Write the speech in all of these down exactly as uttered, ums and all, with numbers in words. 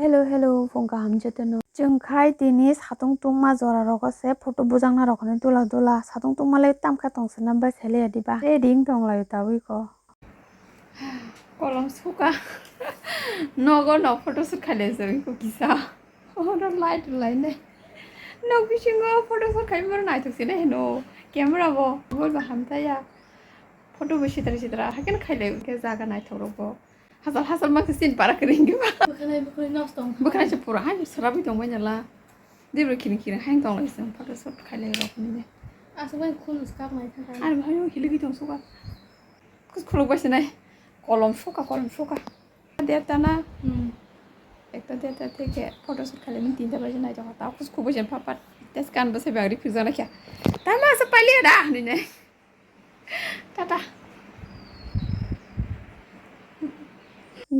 Hello, hello, phung kaham jotono. Chwng khai tini satung tungma jora rogo se photo bujakna rok hwnwi dula dula. Satung tungma le tamkha tong swnam bai se le ya diba. Ready wng tong laio tabui ko. Kolom suka. Nogo no photo shoot khai le se ko kisa. Oro light lai ne. Nok bisingo photo shoot khai moro naithok se le heno. Camera bo gol ba hamtaya. Photo bo sitra sitra haikhe khai le ke jaga naithok rok bo. Hasal hasal ma khe sin para kring ba. Bwkhanai bwkhanai nosto wng kha. Bwkhanai se pura hai srabi tong bai nala. Dibro khiring khiring hai tong lai song photo shoot khai lai rok ni. Aswk bai khulus kap nai kha. Ar bhai o hiligwi tong suka. Kus khuluk bai sinai. Kolom suka, kolom suka. Derta na. Hmm. Ekta derta theke photo shoot khai lai min tinta bai nai tong ta. Kus khuk bai sin phapat. Tes kan bo se bagri phirjana kya. Tama sa pailiya da ni ne. Tata.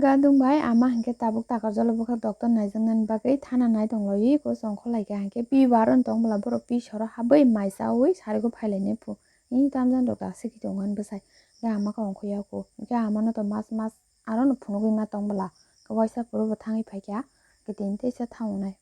Gadung bai ama hinkhe tabuk Takarjalo bwkha doctor naijaknani bagwi thana nai tonglawi ko chongkhor laikha hinkhe pi bar on tong bwla borok pi soro habwi mai chawi sarigo phailainai phu. Ni tamjani rok aswk khe tongo ani bwsai. Hinkhe ama khe ongkhoya ko. Hinkhe amano to mas mas arono phunugwi ma tong bwla. Waisa phuru bo thangwi phaikha. Hinkhe tini teisa thango nai.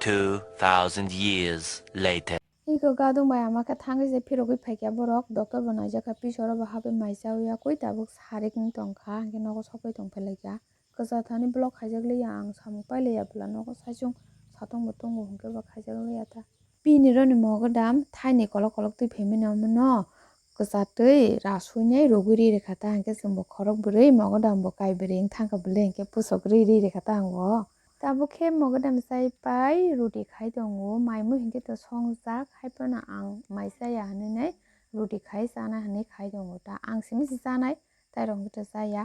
Two thousand years later. Iko gadung bai ama khe thangwi se phirogwi phaikha borok. Doctor bo naijakha, pisoro bo habwi mai chawi yakwi tabuk sarik wng tongkha, hinkhe nogo sokwi tongphelaikha. Kwchar thani block khaijak liya ang samung pailaiya bwla nogo saichung satung bo tongo hinkhe bo khaijak liya ta. Bini roni mogodam thaini kolok kolok twi phaimani omono kwchatwi rasuinai rugwi ri rwkha ta, hinkhe chwngbo khorok bwrwi mogodambo kai bwrwi wng thangkha bwle hinkhe pusok ri ri rwkha ta ang bo. Tabuk khe mogodam chai pai ruti khai tongo, maimui hinkhe to songjak, hai phano ang mai chaya hinwi nai ruti khai chana hinwi khai tongo ta, ang simi se chanai, tai rok hinkhe to chaya.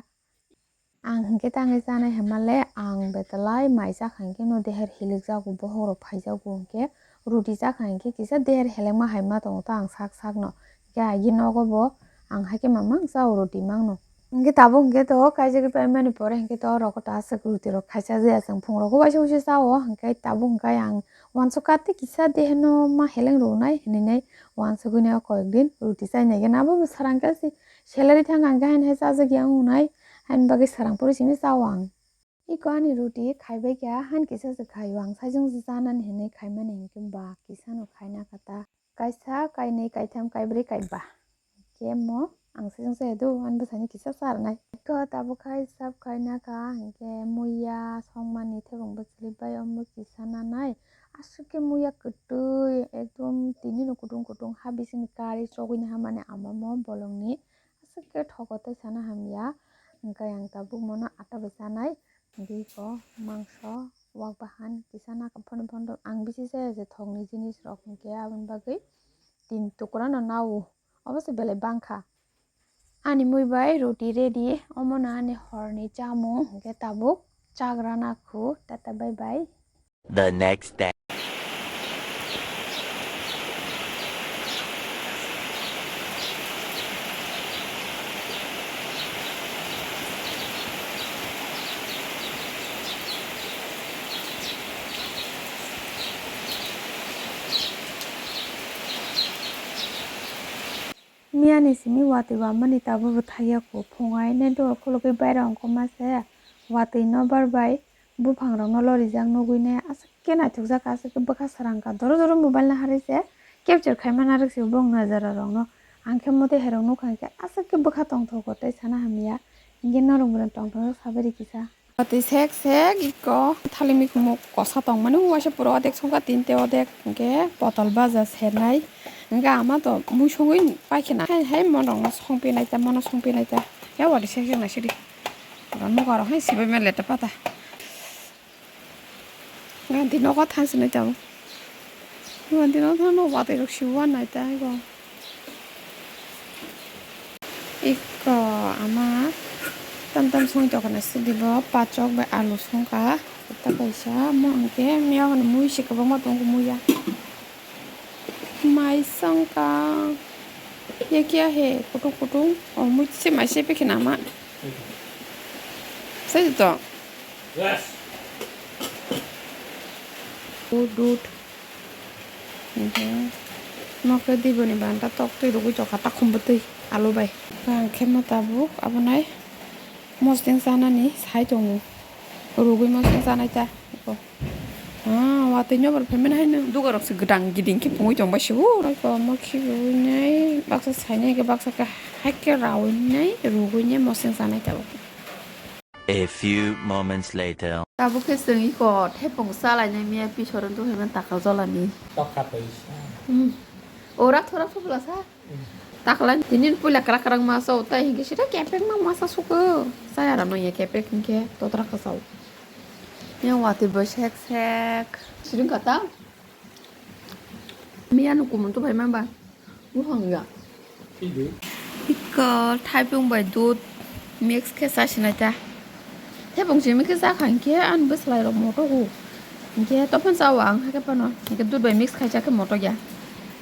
Ang hinkhe tangwi chanai hwnmale, ang betalai mai chakha hinkhe no deher hilikjago, bohok rok phaijago hinkhe, ruti chakha hinkhe kisa deher helengma hai ma tongo ta ang sak sakno. Hinkhe agi nogo bo ang haikhe mamang chao ruti mangno. Hinkhe tabuk hinkhe to kaijagwi paimani pore hinkhe to oro koto aswk ruti rok khaisa jaya chwng phung rogo waisa waisa chao, hinkhe tabuk hinkhe ang uansukha tei kisa deheno ma heleng rwnai hinwi nai uansugwi nai o koyok din ruti chainai gana abo bwsarang khe se salary thang ang khe haino hai chajak ya wngnai. Haini bagwi swrang pore simi chao ang. Iko ani ruti khaibai kha, han kisa se khaio, ang saichung se chanani hinwi khaimani hinkhe ba kisano khaina kha ta. Kaisa, kainwi, kaitham, kaibrwi, kaiba. Khe mo ang saichung se do, ani bwsani kisa charnai. Iko tabuk khai sap khaina kha, hinkhe muiya songmani thebong bwchwlwi bai omo kisa nanai. Aswk khe muiya kwtwi, ekdom tini no kutung kutung, ha bisingni kari chogwini hamani ama mo bolongni. Aswk khe thogo tei sana hamya, hwnkhe ang tabuk mono ata bai chanai, tei ko mangso, wak bahan kisa nakha phano phano ang bisi chaya je thokni jinis rok, hwnkhe aboni bagwi tin tukra no nao, obo se belai bangkha. Ani mui bai ruti ready, omono ani horni chamung, hwnkhe tabuk chagra nakhu, tata bye bye. The next day. Miyani simi watwi wamani tabukbo thaiya kho. Phungai nai do khulugwi baira ongkhorma se watwi nobar bai buphangrokno lorijak nugwi nai aswk khe naithokjak, aswk khe bwkha srang kha. Doro doro mobile naharwi se capture khaima narwk se bong najararokno. Ang khe mote herok nukha hinkhe aswk khe bwkha tongthogo tei sana hamya. Hinkhe norok bo tongthokjak sabai rikisa. Watwi sek sek iko thali mikhumu kosa tongmani, waisa pura odek songkha, tinte odek hinkhe potol baja sernai. Hinkhe ama to mui sogwi paikhe na hai hai monokno songpinai ta, mono songpinai ta. Ya watwi sek sek naisidi. Oro nokaro hai sibai ma leta pata. Ganti nogo thang sinai tabuk. Ganti nogo thang no watwi rok sibu wanai ta ego. Eko ama tam tam song tokona sidi bo pachok bai alu songkha. Kota kaisa mo hwnkhe miya hwnwi mui se kwbangma tongo muya. Mai songkha. Ye kya he? Kutung kutung. Oh, mui se mai se pekhe nama. Sai to. Dud, dud. Hinkhe mo khe diboni banta tok twi rwgwi tongkha takhumbo twi alu bai. Ang khe mo tabuk abonai mosdeng chanani sai tongo. Rugwi mosong chanai ta. Eko. Ah, watwi nobar phaimani haino dugarok se gwdang giding khe pungwi tongbai se. O, eko mo khibiwi nai baksa sainai khe baksa khe haikhe rawi nai rugwi nai mosong chanai ta. A few moments later. Tabuk khe chwng iko thepung chalainai miya pisoron tubui man takal jolani. Tokha twi sa. Hmm. O rakho rakho bwla sa. Hmm. Takla tinin puila kwrak kwrak masa o tai hinkhe sita keprek ma masa suko. Saya rano ya keprek hinkhe totra khasao. Ya wati bo sek sek. Siring kata. Miya no kumun to bai ma ba. Buphang ya. Iko thaipung bai dud mix khe chasinai ta. Thepung simi khe chakha hinkhe ani bwswlai rok moto go. Hinkhe tophon chao ang hakhe phano. Hinkhe dud bai mix khai chakhe moto ya.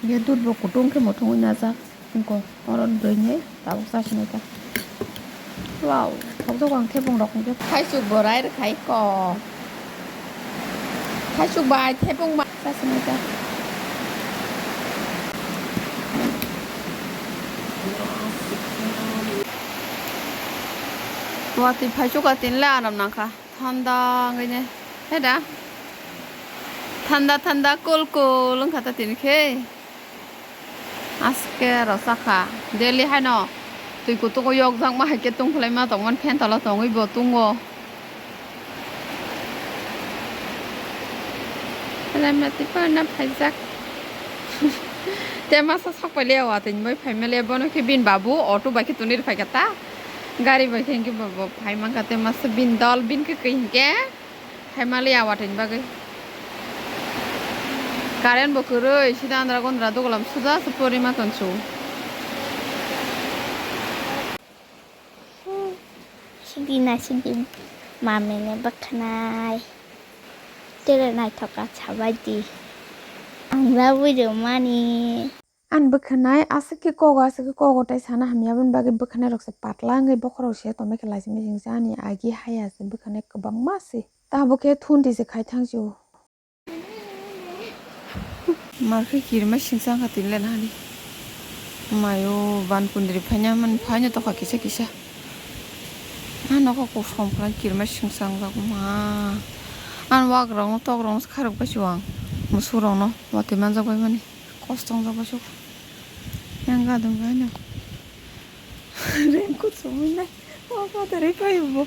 Hinkhe dud bo kutung khe moto wngwi najak. Wngkha oro dwini tabuk chasinai ta. Wow, thokjak ang thepung rok hinkhe. Thaisuk bo rai rwkhai ko. Thaisuk bai thepung bai chasinai ta. Watwi phaichuk a tinle aram nangkha. Thanda wngwi ne. He da. Thanda thanda cool cool wngkha ta tini khe. Aske rw sakha. Daily haino twi kutugo yokjakma hai khe tungphwlaima tongmani phen tolo tongwi bo tungo. Lamati phano phaijak. Te masa sok pai le watwi bai phai male bono khe bini babu auto bai khe tuni rw phai kha ta. Gari bai khe hinkhe bo, bo phai mankha te masa bini dol bini khe kwi hinkhe. Hai mali ya watwi ni bagwi. Current bo kwrwi, sida andra gondra dogolam suda se pori ma tonsu. Sidi na sidi mami ni bwkhanai. Tere naithok kha sabai di. Ang da video mani. Ani bwkhanai aswk khe kogo, aswk khe kogo, tei sana hamya, aboni bagwi bwkhanai rok se patla wngwi bokhorok se tongma khe laisingmani singsa ani agi haya se bwkhanai kwbangma se. Tabuk khe thun di se khai thang sio. Mar khe kirima singsa wngkha tini le nahani. Mayo ban kundri phaina man phaina tokha kisa kisa. Ah, nokha kusom khlai kirima singsa wngjak ma. Ani wagrok no tokrok no kharok bai sio ang. Musuk rok no watwi manjak bai mani. Kosto wngjak bai sio. Yang gadong bai no. Raincoat sumui nai. Wa patarwi phai bo.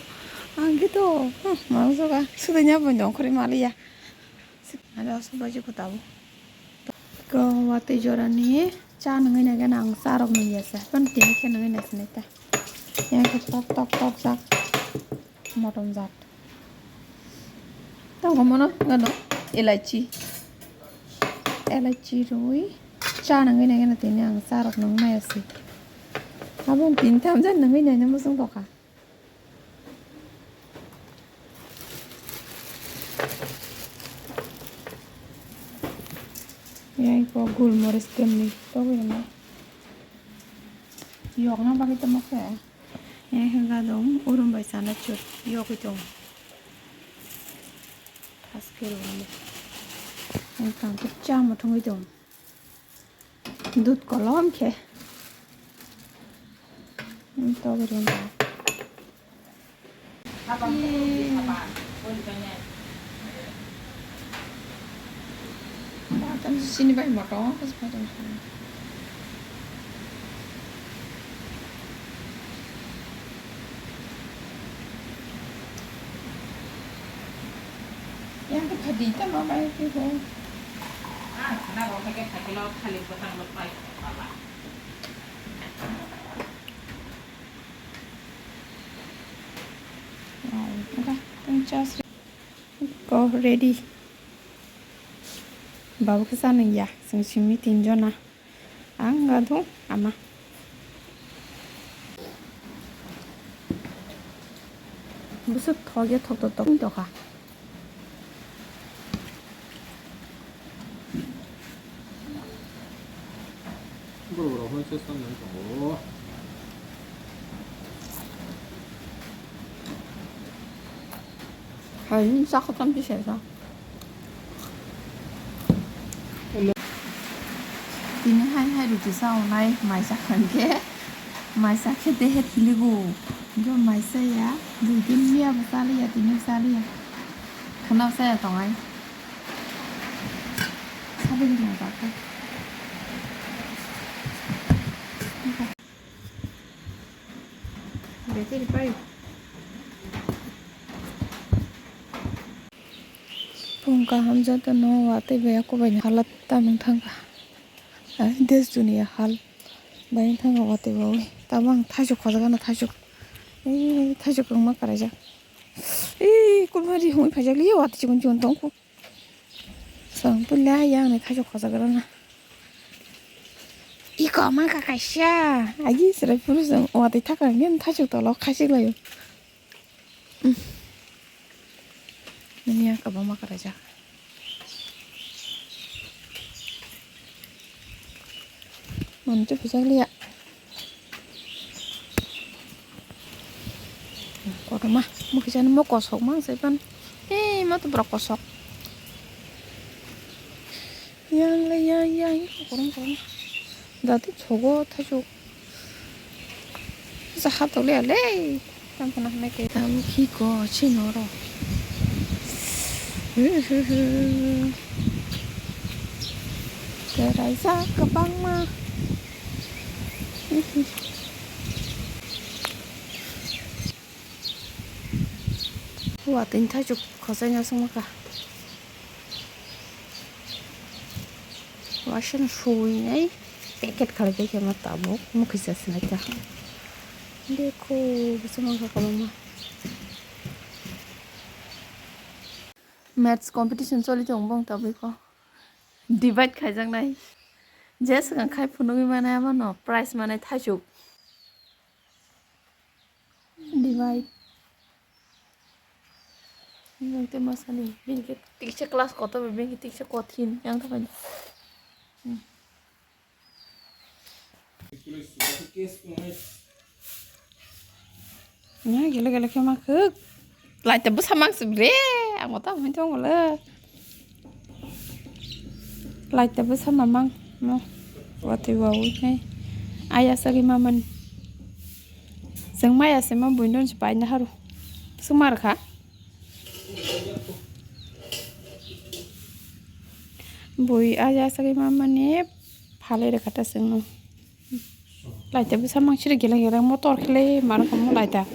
Ang khe to, hmm, mang soka. Sudai nya bo nongkhorwi maliya. Alo aswk bai jikho tabuk. Ko watwi jorani cha nungwi nai gana ang cha rok nungya sa. Kon tini khe nungwi nai sinai ta. Yang khe tok tok tok jak. Motom jat. Tamo mono gano elaichi. Elaichi rwi cha nangwi nangwi na tini ang cha rok nang maya se. Abo tini tham jan nangwi nai na muchung tokha. Yang ko gul moris temni togwi rwma. Yokna bagwi tamo khe. Yang khe gadong urum bai sana chwk yogwi tong. Thaske rwmani. Ang tang khe cha muthungwi tong. Dud kolom khe. Ang togwi rwma. Tam sini bai moto. Yang khe phadi tamo bai khe ho. Ah, na ro khe phadi lo khali bwtang lo pai pala. Wow, okay, tang chas. Ko ready. Babu khe chanung ya, chwng simi tin jona. Ang gadung ama. Bwswk thok ya, thok thok thok wng tokha. Borok rok hwn se song nang tongo. Hai, sa khatam ti sa. Tini hai hai ruti sa onai mai sa khan khe. Maisa khe dehe thiligo. Jo maisa ya, dui din miya bo chaliya, tini bo chaliya. Khana saya tongai. Sabi ni mata ko. Betiri pai. Pung kaham joto no watwi bai ako bai halat tamung thangkha. Ai, des dunia hal. Bai thangkha watwi bawi. Tabang thaisuk khojak ano thaisuk. Ei, thaisuk kwbangma kwraijak. Ei, kulmari hwnwi phaijak liya watwi chikon chikon tongkhu. Chwng puila yang ni thaisuk khojak rana. Iko mangkha kaisa. Agi chwrai phuru chwng watwi thakar ngen thaisuk tolo khasik laio. Nini yang kwbangma kwraijak. Mani tu pijak liya. Kotorma, mo kisa ni mo kosok mang sai pan. Hei, mo tu borok kosok. Yang le yang, yang, yang, kotorma, kotorma. Dati chogo thaisuk. Sa hap tole ale. Tam phana hwnwi khe. Tam khi ko chino ro. Kwraijak kwbangma. Watwi thaisuk khosai no songma kha. Waisa no suwi nai packet khalai paikhe ma tabuk mukhuisa sinai ta. Dekho, bwswk mangkha kwbangma. Maths competition choli tongo bong tabuk ko. Divide khaijaknai. Je swkang khai phunugwi manai abono prize manai thaisuk. Divide. Divide tei masani. Bini khe tiksa class kotor bai, bini khe tiksa kothin. Yang thapai. Hmm. Nya gele gele khe ma khuk. Laita bwsa mang sib re. Ang ta hwn thong le. Laita bwsa ma mang. Mo. Watwi wawi hai. Aya sagi maman. Jeng maya se ma buinon se paina haru. Sumar kha. Bui aya sagi maman ne. Phalai rwkha ta chwngno. Laita bwsa mang siri geleng geleng motor khlai ma rwkha mo laita.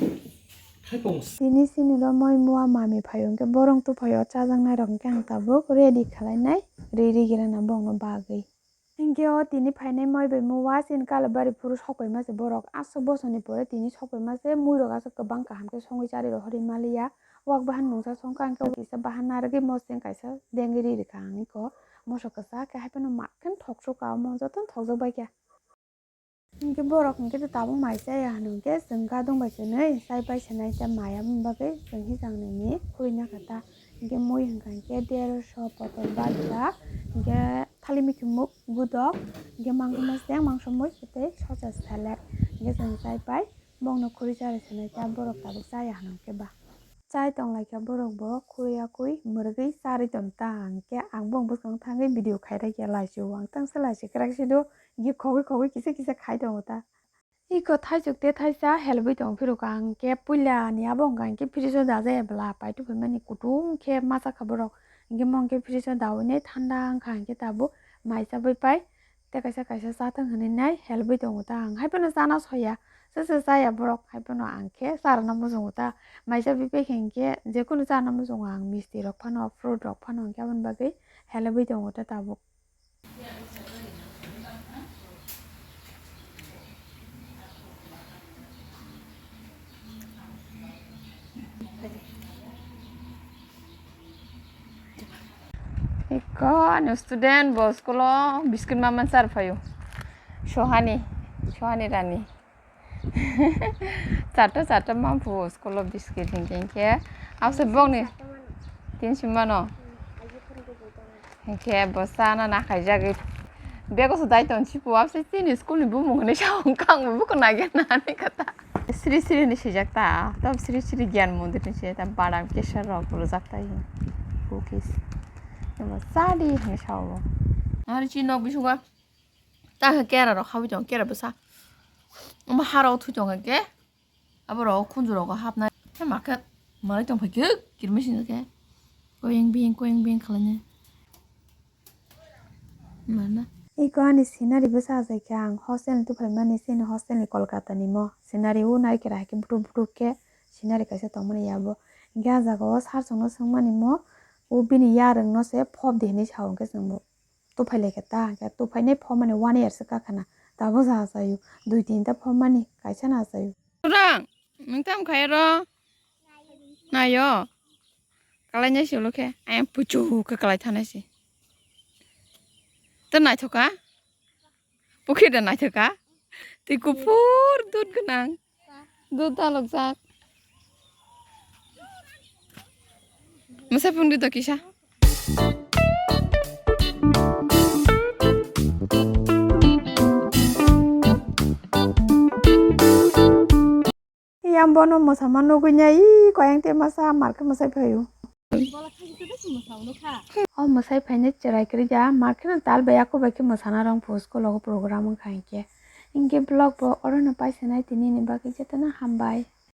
Tini sini ro moi mua mami phaio hwnkhe borong tuphaio chajaknai rok hwnkhe ang tabuk ready khwlainai ri ri gela na bongno bagwi. Hwnkhe o tini phainai moi bai mua chini Kalabari phuru sokoi ma se borok aswk bosoni pore tini sokoi ma se mui rok aswk kwbang kaham khe songwi chari rohorwi maliya. Wak bahan mungsa songkha hwnkhe o kisa bahan narwgwi moseng kaisa dengwi ri rwkha ang iko moso kwchak khe haiphano mat khe thok sukha omo jotono thokjak bai kha. Hinkhe borok hinkhe tabuk mai chaya hwnwi hinkhe chwng gadung bai chwnwi chai pai swnai ta maya bagwi chwng hijang nini khurui nakha ta. Hinkhe mui hwnkha hinkhe derosho potor barja hinkhe thali mikhi muk gudok hinkhe mangso moseng mangso mui tei sosa selek hinkhe chwng chai pai bongno khurui chari swnai ta borok tabuk chaya hwnwi hinkhe ba. Chai tonglaikha borok bo khurui yakui mwrwgwi charwi tong ta, hinkhe ang bong bwskang thangwi video khairaikha laisio, ang tangsa laisi kwrak sido, hinkhe khogwi khogwi kisa kisa khai tongo ta. Iko thaisuk tei thaisa helbwi tong phirukha, hinkhe puila ni abo wngkha hinkhe fridge o dajaya bwla, paituphaimani kutung khe machakha borok, hinkhe mo hinkhe fridge o daui nai thanda wngkha, hinkhe tabuk mai chabwi pai. Tei kaisa kaisa chathang hinwi nai helbwi tongo ta ang. Haiphano chana soya, se se chaya borok, haiphano ang khe charwna muchungo ta. Maisa bebak hinkhe jekunu charwna muchungo ang, misti rok phano, fruit rok phano, hinkhe aboni bagwi helbwi tongo ta tabuk. Eko ani student bo school o biscuit ma manchar phaio. Sohani, Sohani Rani. Charta charta ma phu school o biscuit hinkhe hinkhe. Ase bongni tinsi mano. Hinkhe bo chana nakhaijagwi bego se dai tong si phu, ase chini school ni bumung hinwi sa wngkha, ang bo bukhuk naigenani kata. Sri Sri hinwi swijak ta, tab Sri Sri Gyan Mandir hinwi swijak ta, badam kesar rok rwjak ta, cookies. Abo chadi hinwi sao bo. Ari chini nok bisingo ta khe kera rok habwi tongo, kera bwsa. Omo harao thui tongkha khe. Abo rok khunju rogo hapnai. He ma khe malai tong phai khe kirmi sing khe. Koyeng biyeng, koyeng biyeng khlainai. Mana? Iko ani scenery bwsa achai khe ang hostel ni tuphaimani, chini hostel ni Kolkata ni mo. Scenery o nai khe hai khe butuk butuk khe scenery kaisa tongmani yabo. Hinkhe ah jaga o sir chwngno swngmani mo, o bini yarwng no se phob di hinwi sa o, hinkhe chwngbo tuphai lai khe ta, hinkhe tuphainai phobmani one year se kakhana. Tabuk ja achaio, dui tinta phobmani, kaisa no achaio. Kurang, nwng tamo khai oro? Naio. Kalainai se ulo khe. Ayang puchuk khe kalai thanai se. To naithok kha? Pukhirda naithok kha? Twi kuphur dud gwnang. Dud dalokjak. Mwsai phungdi to kisa. Yang bono mwsama nugui nai, i koyang te masa mar khe mwsai phaio. O mwsai phainai chwrai kwrwi da, mar kheno tal bai ako bai khe mwsana rwng phu school o program wngkha hinkhe. Hinkhe vlog bo orono paisa nai, tini ni bagwi jotono hambai.